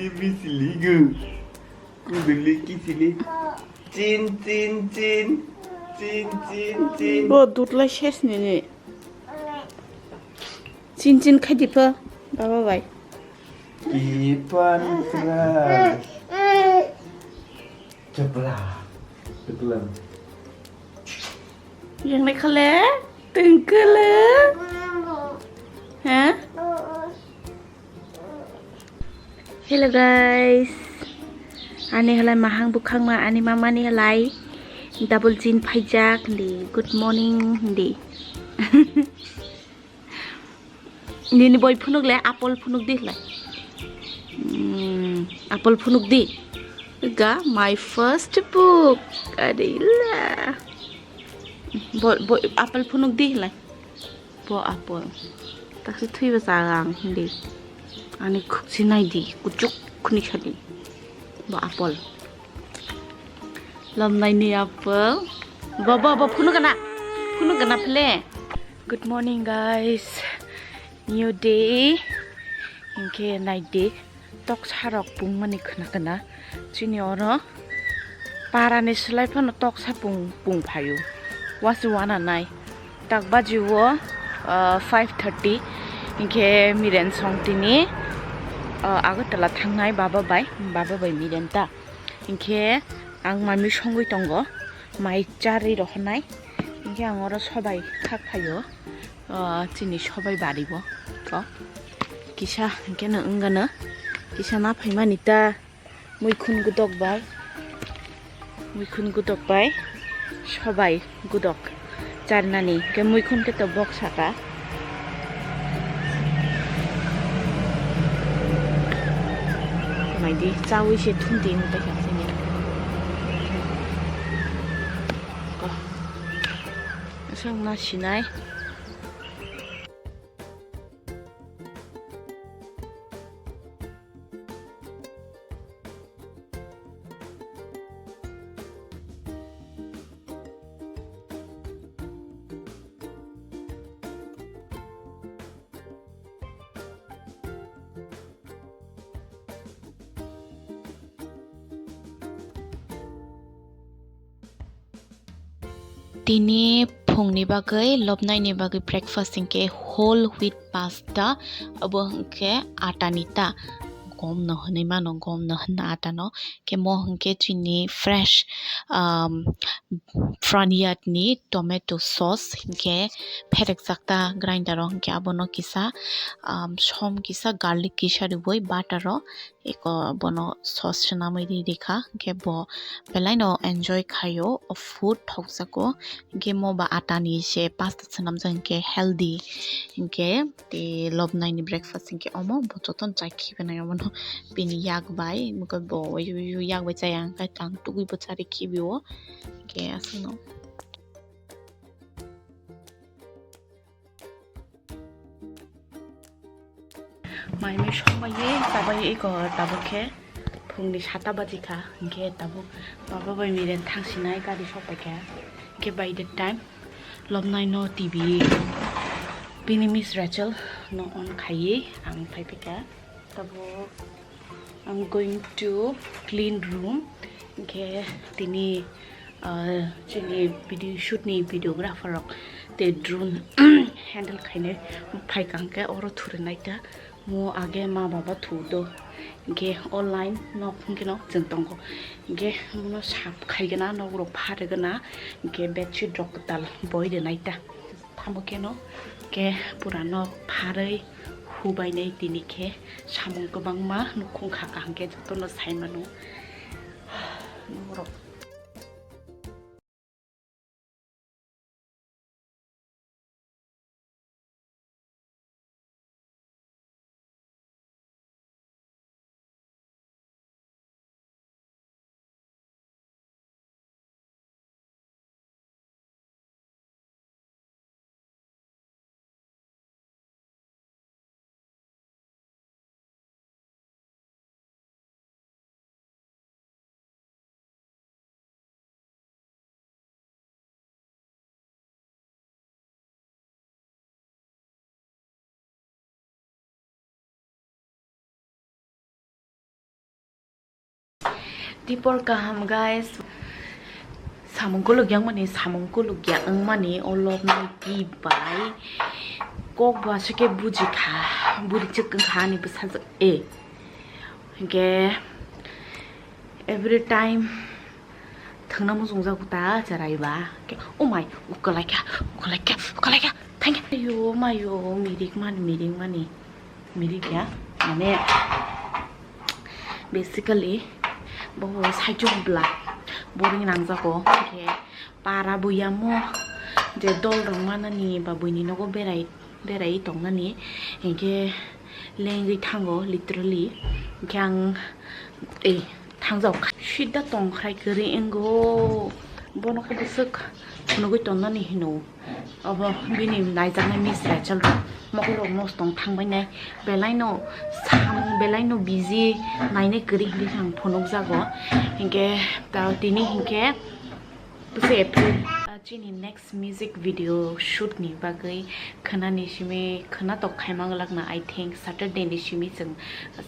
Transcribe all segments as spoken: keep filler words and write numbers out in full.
Bisiligo. Kuduli kisili. Chin, chin, chin. Chin, chin, chin. Bo dudlai ses nini. Chin chin khai di pho, baba bai. Kipan kra. Chapla. Chapla. Yang nai khale, tengkele. Ha? Hello guys. Ani halai mahang bukhangma ani mama ni halai double chin phaijak hindi. Good morning hindi. Nini boi phunuk le apple phunuk di lai. Hmm, apple phunuk di. Ga my first book. Adila. Bo, bo, apple phunuk di lai. Bo apple. Taksi thui ba sa ang hindi. Ani khukchi nai di. Kuchuk khuni khali. Bo apple. Lomnai ni apple. Bo, bo, bo phunuk gana. Phunuk gana phle. Good morning, guys. New day. Hinkhe nai di. Toksa rok pungmani khna khna. Chini oro para ni slai phano toksa pung, pung phaio. Wasi wana nai. Tak baji o, ah, five thirty. Hinkhe miren song tini, ah, Agartala thangnai baba bai. Baba bai miren ta. Hinkhe ang mami songwi tongo. Mai charwi rohornai. Hinkhe ang oro sobai khak phaio. Ah, chini sobai bari bo. Ko. Kisa hinkhe no wngano. Kisa na phaimani ta. Muikhun gudok bai. Muikhun gudok bai. Sobai gudok. Charnani. Ke muikhun ke to bok saka. Maidi chawi se thun di mutai kha sini. Ko. Asang na sinai. Tini phungni bagwi, lobnaini bagwi breakfast hinkhe whole wheat pasta, abo hinkhe atani ta, gomno hinwi mano, gomno hinna atano, hinkhe mo hinkhe chini fresh, um, front yard ni tomato sauce hinkhe pherekjak ta grinder o, hinkhe abono kisa, um, som kisa garlic kisa riwi butter o, eko bono sauce swnamwi ri rikha, hinkhe bo belaino enjoy khaio o food thokjago, hinkhe mo ba atani se pasta swnamjak hinkhe healthy, hinkhe tei lobnaini breakfast hinkhe omo bo jotono chai khibi nai omono bini yak bai, hinkhe bo yak bai chaya hinkhe ang tugui bo chari khibi o, hinkhe aswkno. Mai mui songbai ye chabai eko tabuk khe phungni sata baji kha, hinkhe tabuk baba bai miren thangsinai gari sokpai kha, hinkhe by the time lobnai no T V bini Miss Rachel no on khaiwi ang phaipai kha. Tabuk I'm going to clean room. Hinkhe tini, ah, chini video shoot ni videographer rok tei drone handle khainai phaikha, hinkhe oro thurinai ta mo age ma baba thu do, hinkhe online nok hinkhe no chwng tongo, hinkhe mono sap khaigana nok rok pharigana, hinkhe bedsheet rok kwtal boi rinai ta. Tamo keno ke purano pharwi hubainai tini khe samung kwbangma nukhung kha kaham khe jotono sai mano. Norok. Tipor kaham, guys. Samung kuluk yang mani, samung kuluk ya wng mani, o lobnai twi bai kok ba se khe buji kha, buri chwk wng kha ani bwsajwk e. Hinkhe every time thwngna muchungjago ta cherai ba. Hinkhe, oh my, ukalaikha, ukalaikha, ukalaikha, thank you. Ayo, mayo, mirik mani, mirik mani, mirik ya, mane, basically, bo saichung bla, boring nangjago, hinkhe, para buiyamo, je dol rok manani ba buini nogo berai, berai tongnani, hinkhe, lengwi thango, literally, hinkhe ang, ei, thangjak kha. Sida tongkhrai kwrwi wngo. Bono khe bwswk phunugwi tonnani hino. Obo bini naijaknai miss Rachel rok. Mokol rok nosto wng thangbainai. Belaino samung, belaino busy nainai kwrwi hinwi ang phunukjago. Hinkhe ta tini hinkhe bwswk April. Ah, chini next music video shoot ni bagwi khwnani simi khwnatok khaima glakna, I think Saturday ni simi chwng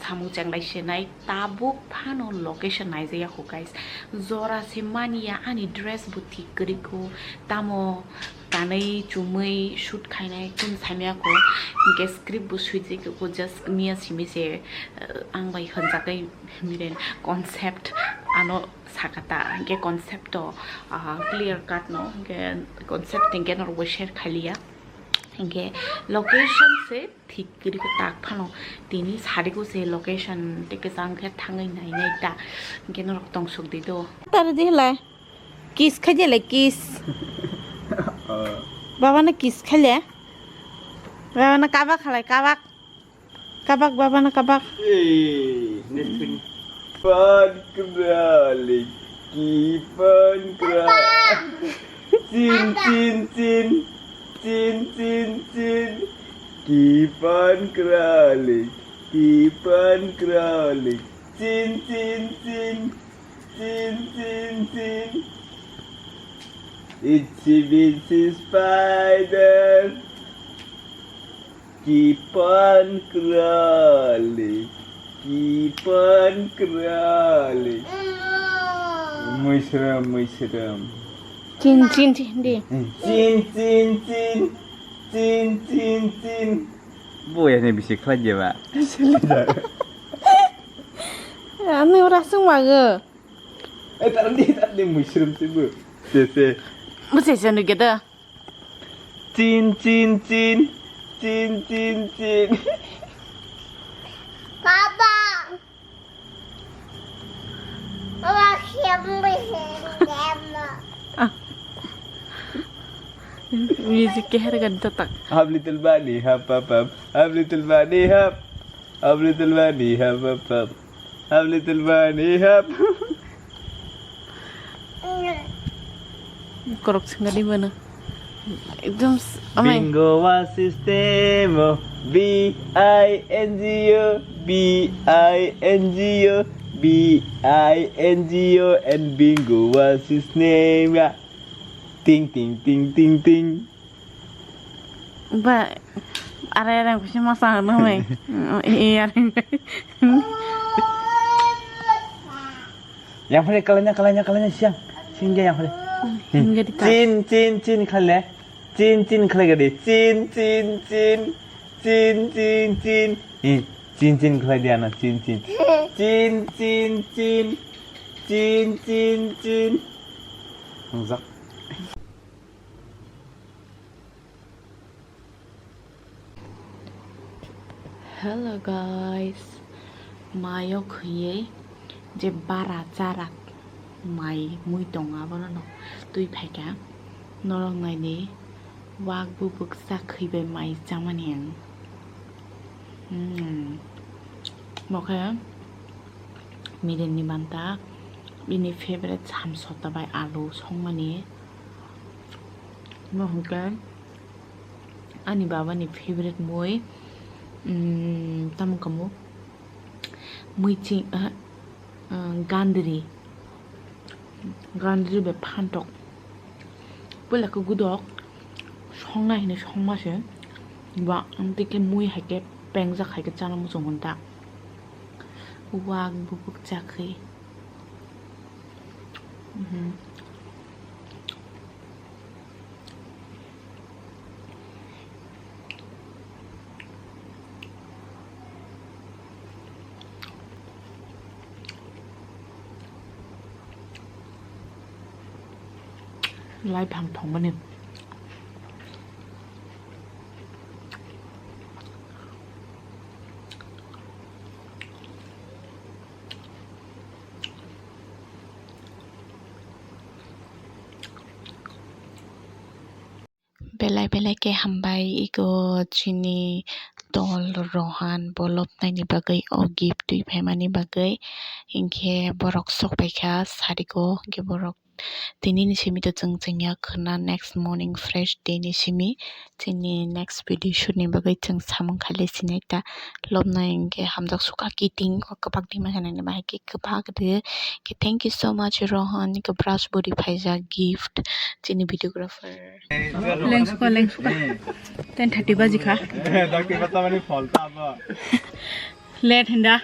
samung chenglai sinai. Tabuk phano location naijaya kho, guys. Jora se mania, ani dress bo thik kwrwi kho. Tamo kanwi chumui shoot khainai kun saimaya kho. Hinkhe script bo swijak kho, just miya simi se, uh, ang bai hwnjakgwi miren concept ano sakata. Hinkhe concept to, uh, clear cut no. Hinkhe concept hinkhe norok bo share khailiya. Hinkhe location se thik kwrwi kho tak phano tini sari kho se location tei kwchang khe thangwi nai nai ta, hinkhe norok tongsuk di do. Tar di lai kiss khai di lai kiss. Baba no kiss khai le, baba no kabak khalai kabak, kabak baba no kabak. Pan kralik, ki pan kra. Chin, chin, chin. Chin, chin, chin. Ki pan kralik, ki pan kralik. Chin, chin, chin. Chin, chin, chin. Itsy bitsy spider. Ki pan kralik, ki pan kralik. Muisram, muisram. Chin, chin, chin di. Chin, chin, chin. Chin, chin, chin. Bo ya ne bisi khlai je ba. Ani ora sung mago. Eh, tar di, tar di, muisram se bo. Se, se. Bo se, se nu geda. Chin, chin, chin. Chin, chin, chin. Papa. Papa, siapa yang demo? Ah. Music ke harga datak. Hap little bunny, hap, hap, hap. Hap little bunny, hap. Hap little bunny, hap, hap, hap. Hap little bunny, hap. Korok singari mana? Ekdom s-, amai. Bingo wa sistemo, B I N G O, B I N G O, B I N G O, and bingo was his name, yeah. Ting, ting, ting, ting, ting. Ba, are, are, kusi masa hano mai. E, are. Yang phale kalanya, kalanya, kalanya siang. Singja yang phale. Hingga di tas. Chin, chin, chin khale. Chin, chin khale gadi. Chin, chin, chin. Chin, chin, chin. Hi, chin, chin khale dia na, chin, chin. Chin, chin, chin. Chin, chin, chin. Hangjak. Hello guys, mayo khuyei je bara charak mai mui tongo abono no twi phaikha norok naini wak bubuk cha khwi bai mai chamani ang. Hmm. Mokhe mirin ni banta bini favorite samsota bai alu songmani. Mo hwnkhe ani baba ni favorite mui, mm, tamo kamo mui ching, ah, ah, gandri, gandri bai phantok. Puila khe gudok songna hinwi songma se ba, amtwi khe mui hai khe pengjak hai khe chana muchung hwn ta. Wak bubuk chakhe. Mhm. Lai phang thongmani. Belai belai khe hambai iko chini dol Rohan bo lobnaini bagwi, o gift twi phaimani bagwi. Hinkhe borok sok paikha sariko, hinkhe borok tinini simi to chwng chwngya khwna, next morning fresh day ni simi chini next video shoot ni bagwi chwng samung khailai sinai ta. Lobnai hinkhe hamjak sukha kiting o kwbak dima khe nini bahai khe kwbak de. Khe thank you so much Rohan, iko brush body phaijak gift chini videographer. Lengsuka, lengsuka. Ten thirty baji kha. Late hinda.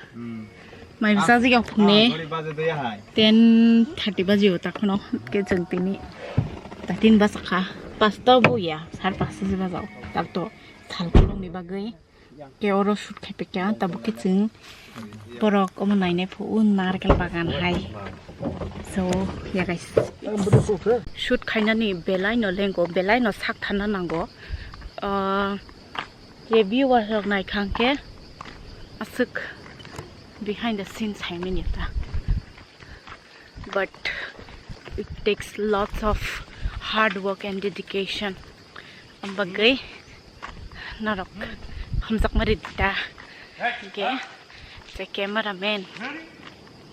Mai bwsa jigya phungne. Ten thirty baji o takhono ke chwng tini. Tatin basa kha. Pasta bo ya, sar pasta se bajao. Tak to thal kolong ni bagwi. Ke oro shoot khai pekya, tabuk ke chwng borok omo nainai phu o narkel bagan hai. So, yeah guys. Shoot khainani belai no lengo, belai no sak thana nango. Ah, ye viewers rok nai khang khe aswk behind the scenes hai mani ta. But it takes lots of hard work and dedication. Bagwi norok hamjakma ridi ta. Hingke se cameraman,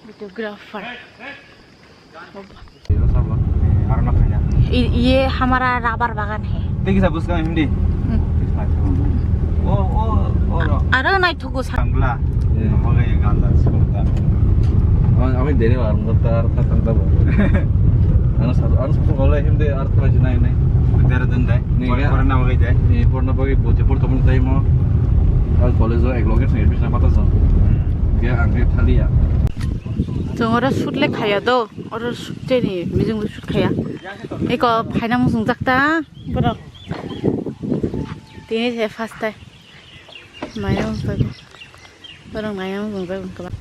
videographer. ये हमारा रबर बागान है। देखिसा बुझ्का हिन्दी। Hmm. ओ, ओ, ओ, र। Aro naithogo sa- Bangla. Hwnkhe ganda sukha. Ang, ang dere ang kata, ang kata, ang kata bo. Ano sa, ano sa ko le him de ar tra jinai nai. Dere den dai. Ni ga. Porna bagwi dai. Ni porna bagwi bo je por tomon tai mo. Al college o ek loge se admission pata sa. Ge ang ge thaliya. Chwng oro shoot le khaya do. Oro shoot cheni mijing shoot khaya. Eko phaina muchung jak ta. Borok. Tini se first time. Naina muchung. Borok naina muchung jak.